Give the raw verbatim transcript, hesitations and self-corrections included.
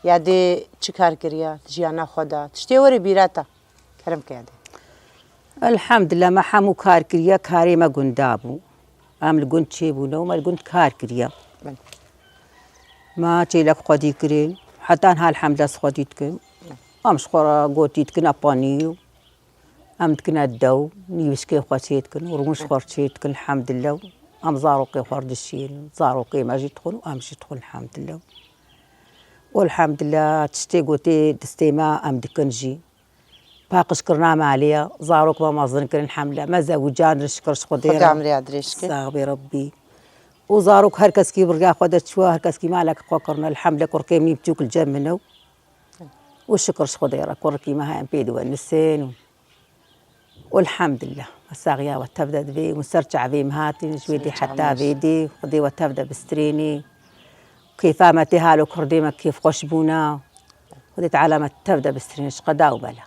Yadê çi kar kiriya, jiyana xwe da. Tiştê were bîra te. Kerem ke yadê. Elhamdulillah, me hemû kar kiriye, karê me gunda bû. Em li gund çêbûne û me li gund kar kiriye. Belê. Me çêlek xwedî kirin, heta niha elhamdulillah xwedî dikin. Em ji xwe re gotî dikin, apanî û em dikine dew, nîvişkê xwe çê dikin û rûn ji xwe re çê dikin, elhamdulillah. Em zarokê xwe re dişînin, zarokê me jî dixwin û em jî dixwin, elhamdulillah. Û elhamdulillah, tiştê gotê distê me em dikin jî. Paqijkirina malê ye, zarok me mezin kirin, elhamdulillah. Me zewicandin, şikir ji Xwedê Xwedê re. Emriya dirêj ke. Sax bê Rebbî. Û zarok her keskî bi riya xwe de çûye, her keskî malek xwe kirine, elhamdulillah, kurkê min biçûk li cem min e. Û şikir ji Xwedê re, kurikî me heye em pê diwenisin û û elhamdulillah, me saxiya we tev de divê, min ser çavê min hatin, ji wê dê heta vê dê, Xwedê we tev de bistirênê. Kêfa me tê halo kurdê me kêfxweş bûna. Xwedê Teala me tev de bistirêne, ji qeda û bela.